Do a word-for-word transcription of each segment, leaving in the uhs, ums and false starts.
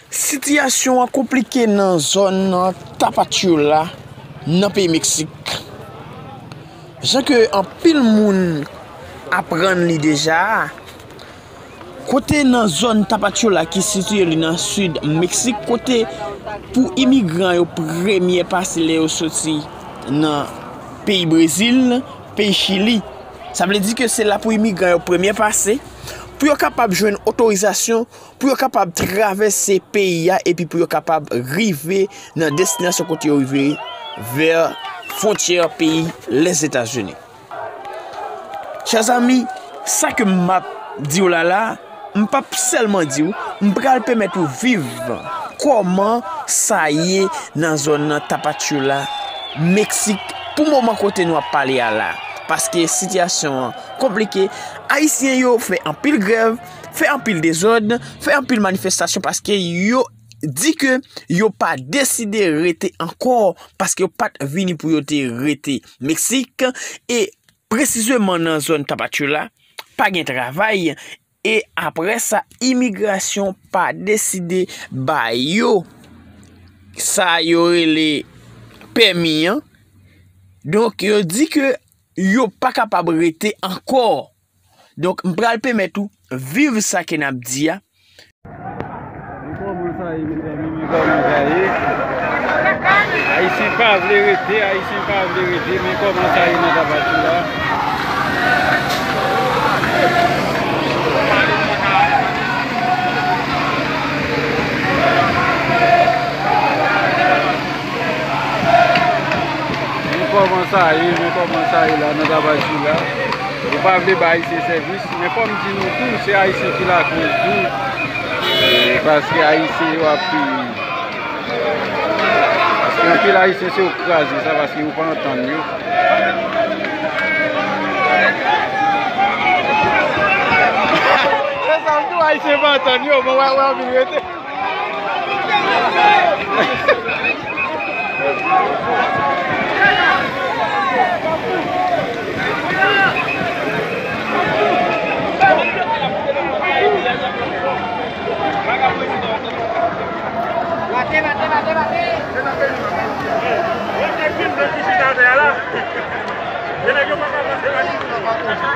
Sitiyasyon an konplike nan zòn Tapachula, nan peyi Meksik. Jan ke anpil moun aprann li deja a, kote nan zòn Tapachula ki sitiye li nan sid Meksik, kote pou imigran yo premye pase lè yo soti nan peyi Brezil, peyi Chili. Sa vle di ke se la pou imigran yo premye pase, pou yo kapab jwenn otorizasyon, pou yo kapab travèse peyi a, epi pou yo kapab rive nan destinasyon kote yo rive, vè fwontyè peyi Lèzetazini. Chè zanmi, sa ke m ap di w la la, m p ap sèlman di w, m pral pèmèt ou viv kòman sa ye nan zòn nan Tapachula, Meksik, pou moman kote nou ap pale a la. Paske sitiyasyon an konplike, Ayisyen yo fè anpil grèv, fè anpil dezòd, fè anpil manifestasyon, paske yo di ke yo pa deside rete ankò, paske yo pa t vini pou yo te rete Meksik, e presizeman nan zòn Tapachula, pa gen travay, e apre sa, imigrasyon pa deside ba yo sa yo rele pèmi an. Donk, yo di ke yo pa kapab rete ankò. Donk, m pral pèmèt ou viv sa ke n ap di a. Men kòman sa ye, mezanmi, men kòman sa ye. Ayisyen pa vle rete, Ayisyen pa vle rete, men kòman sa ye nan Tapachula. Men kòman sa ye, men kòman sa ye la nan Tapachula. Yo pa vle bay Ayisyen sèvis. Men fò m di nou tou, se Ayisyen ki lakoz tou. E, paske Ayisyen yo ap peye. Paske anpil Ayisyen se yo k kraze sa, paske yo pa antann yo. Se sa m di w, Ayisyen pa antann yo, bon, w a, w a vin rete.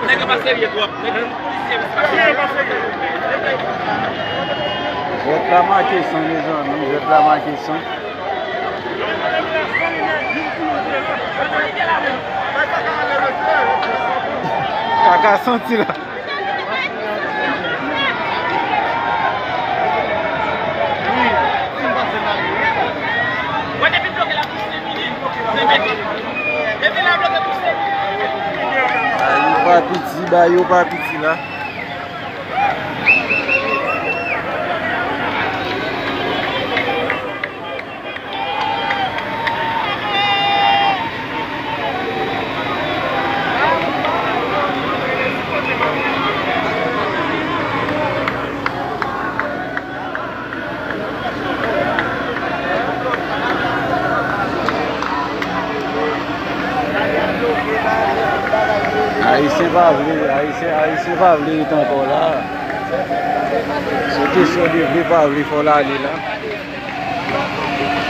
Nèg yo pa serye twòp. Nèg yo pa serye. Jwèt la make san, mezanmi. Jwèt la make san. Kaka santi la. Ba yo pa piti, ba yo pa piti la. Ayisyen pa vle, Ayisyen, Ayisyen pa vle ret ankò la. Se kesyon de vle pa vle, fò l ale la.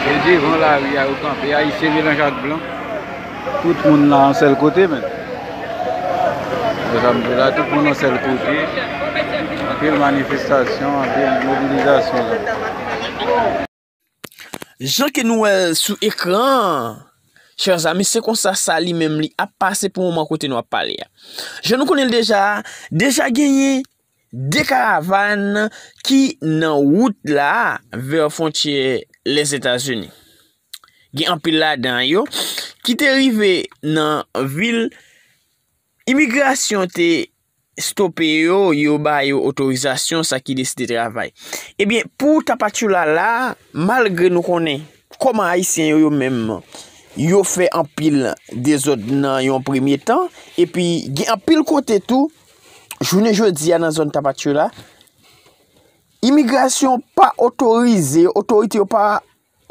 Se devan lari a yo kanpe, Ayisyen melanje ak blan. Tout moun la yon sèl kote, men. Se sa m di w la, tout moun yon sèl kote. Anpil manifestasyon, anpil mobilizasyon la. Jan ke nou wè l sou ekran an, chè zanmi, se konsa sa li menm li ap pase pou moman kote nou ap pale a. Jan nou konnen l deja, deja genyen de karavàn ki nan wout la vè fwontyè Lèzetazini. Gen anpil ladan yo ki te rive nan vil imigrasyon te stope yo, yo ba yo otorizasyon, sa ki deside travay. Ebyen, pou Tapachula la, malgre nou konnen kòman Ayisyen yo, yo menm, yo fè anpil dezòd nan yon premye tan, epi gen anpil kote tou, jounen jodi a nan zòn Tapachula, imigrasyon pa otorize, otorite yo pa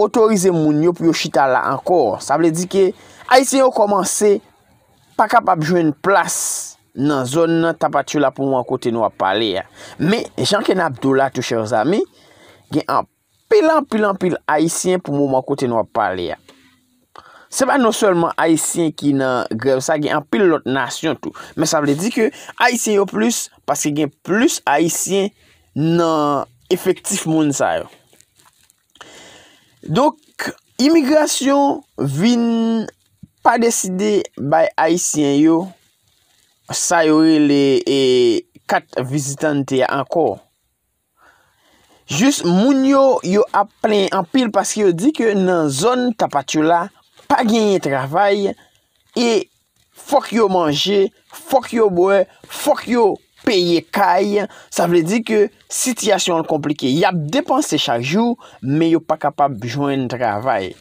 otorize moun yo pou yo chita la ankò. Sa vle di ke Ayisyen yo kòmanse pa kapab jwenn plas nan zòn nan Tapachula pou moman kote nou ap pale a. Men, jan ke n ap di w la tou, chè zanmi, gen an anpil, anpil, anpil Ayisyen pou moman kote nou ap pale a. Se pa non sèlman Ayisyen ki nan grèv sa, gen anpil lòt nasyon tou. Men sa vle di ke Ayisyen yo plis, paske gen plis Ayisyen nan efektif moun sa yo. Donk, imigrasyon vin pa deside bay Ayisyen yo sa yo rele, e, kat vizitante a ankò. Jis moun yo, yo ap plenyen anpil paske yo di ke nan zòn Tapachula pa genyen travay e fòk yo manje, fòk yo bwè, fòk yo peye kay. Sa vle di ke sitiyasyon an konplike. Y ap depanse chak jou, men yo pa kapab jwenn travay.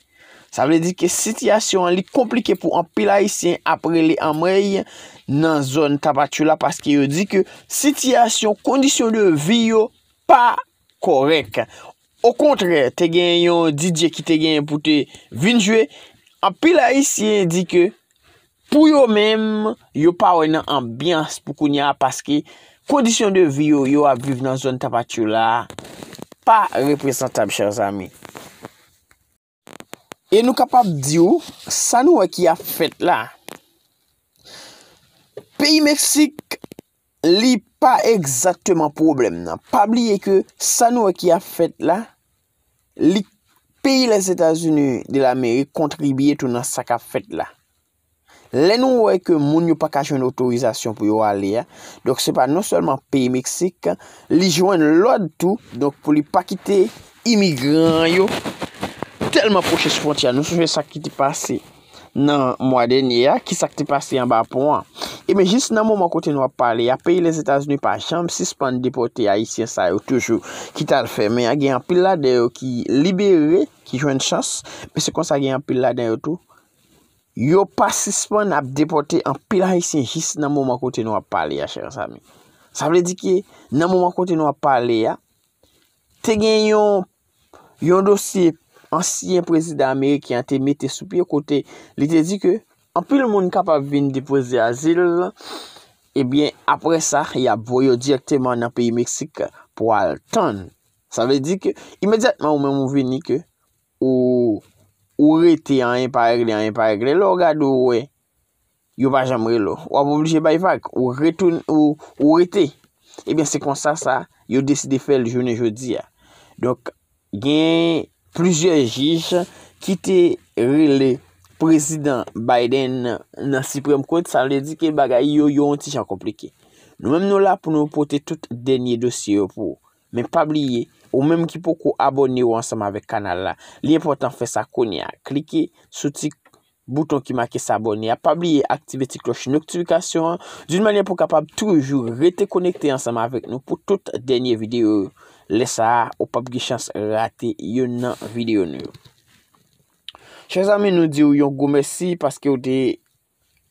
Sa vle di ke sitiyasyon an li konplike pou anpil Ayisyen ap rele anmwey nan zòn Tapachula paske yo di ke sitiyasyon, kondisyon de vi yo pa kòrèk. Okontrè, te gen yon D J ki te genyen pou te vin jwe. Anpil Ayisyen di ke pou yo menm, yo pa wè nan anbyans pou kounye a paske kondisyon de vi yo, yo ap viv nan zòn Tapachula a pa reprezantab, chè zanmi. E nou kapab di w, sa nou wè ki ap fèt la. Peyi Meksik, li pa egzakteman pwoblèm nan. Pa bliye ke sa nou wè ki ap fèt la, li, peyi Lèzetazini de Lamerik kontribye tou nan sa k ap fèt la. Lè nou wè ke moun yo pa ka jwenn otorizasyon pou yo ale a, donk se pa non sèlman peyi Meksik, li jwenn lòd tou, donk pou li pa kite imigran yo tèlman pwoche sou fwontyè a. Nou sonje sa ki te pase nan mwa dènye a, ki sa k te pase anba pon an. Ebyen, jis nan moman kote nou ap pale a, peyi Lèzetazini pa janm sispann depòte Ayisyen sa yo toujou ki t al fèmen an. Gen anpil ladan yo ki libere, ki jwenn chans, men se konsa gen anpil ladan yo tou yo pa sispann ap depòte anpil Ayisyen jis nan moman kote nou ap pale a, chè zanmi. Sa vle di ke nan moman kote nou ap pale a, te gen yon, yon dosye ansyen prezidan ameriken an te mete sou pye kote li te di ke anpil moun kapab vin depoze azil, ebyen, apre sa, y ap voye yo dirèkteman nan peyi Meksik pou al tann. Sa vle di ke imedyatman ou menm ou vini ke ou, ou rete, anyen pa regle, anyen pa regle. Lè w gade, ou wè, yo pa janm rele w. W ap oblije bay vag. Ou retounen, ou, ou rete. Ebyen, se konsa sa, yo deside fè l jounen jodi a. Donk, gen plizyè jij ki te rele prezidan Biden nan Siprèm Kot, sa vle di ke bagay yo, yo yon ti jan konplike. Nou menm nou la pou nou pote tout dènye dosye yo pou ou. Men pa bliye, ou menm ki poko abòne w ansanm avèk kanal la, li enpòtan fè sa kounye a. Klike sou ti bouton ki make s'abonner a. Pa bliye aktive ti klòch notifikasyon an, d'une manière pou w kapab toujou rete konekte ansanm avèk nou pou tout dènye videyo yo. Lè sa a, ou p ap gen chans rate youn nan videyo nou yo. Chè zanmi, nou di w yon gwo mèsi paske w te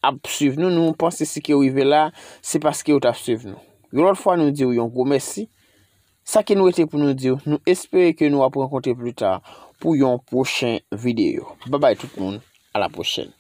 ap swiv nou. Nou panse si ke w rive la, se paske w t ap swiv nou. Yon lòt fwa, nou di w yon gwo mèsi. Sa ke nou rete pou nou di w, nou espere ke nou ap rankontre pli ta pou yon pwochen videyo. Babay tout moun, a la pwochèn.